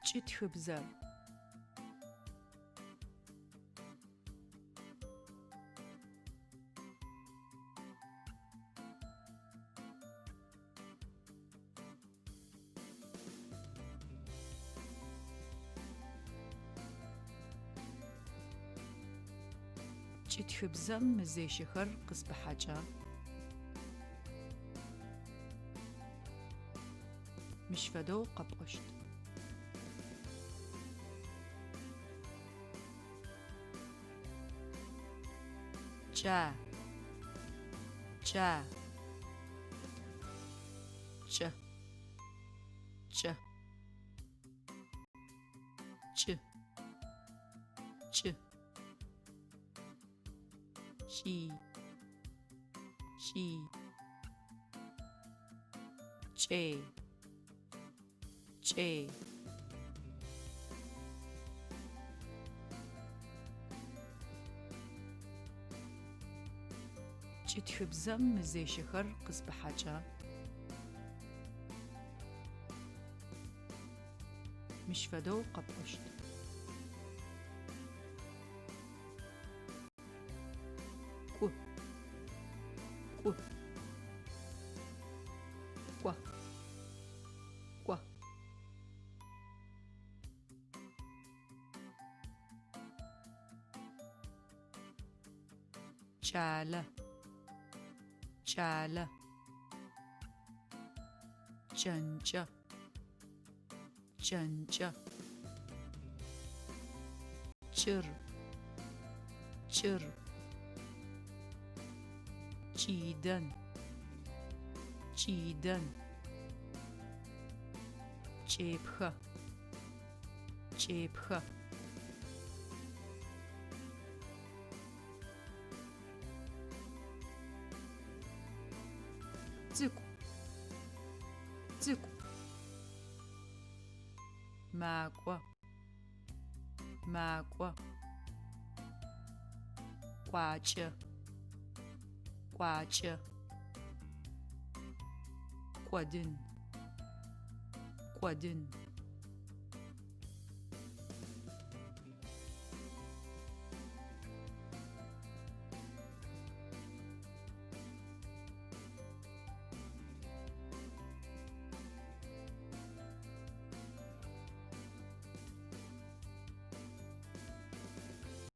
Кӏытхыбзэр. Кӏытхыбзэм мэзещэхэр къызпыхьэкӏэ. Мыщ фэдэу къэпӏощт. Кӏа. Кӏа. Кӏэ. Кӏэ. Кӏы. Кӏы. Кӏи. Кӏи. Кӏей. Кӏей. Кӏытхыбзэм мэзещэхэр къызпыхьэкӏэ. Мыщ фэдэу къэпӏощт. Кӏу. Кӏу. Кӏо. Кӏо. Кӏалэ. Кӏалэ. Кӏэнкӏэ. Кӏэнкӏэ. Кӏыр. Кӏыр. Кӏидэн. Кӏидэн. Кӏепхэ. Кӏепхэ. Цӏыкӏу. Цӏыкӏу. Макӏо. Макӏо. Кӏуакӏэ. Кӏуакӏэ. Кӏодын. Кӏодын.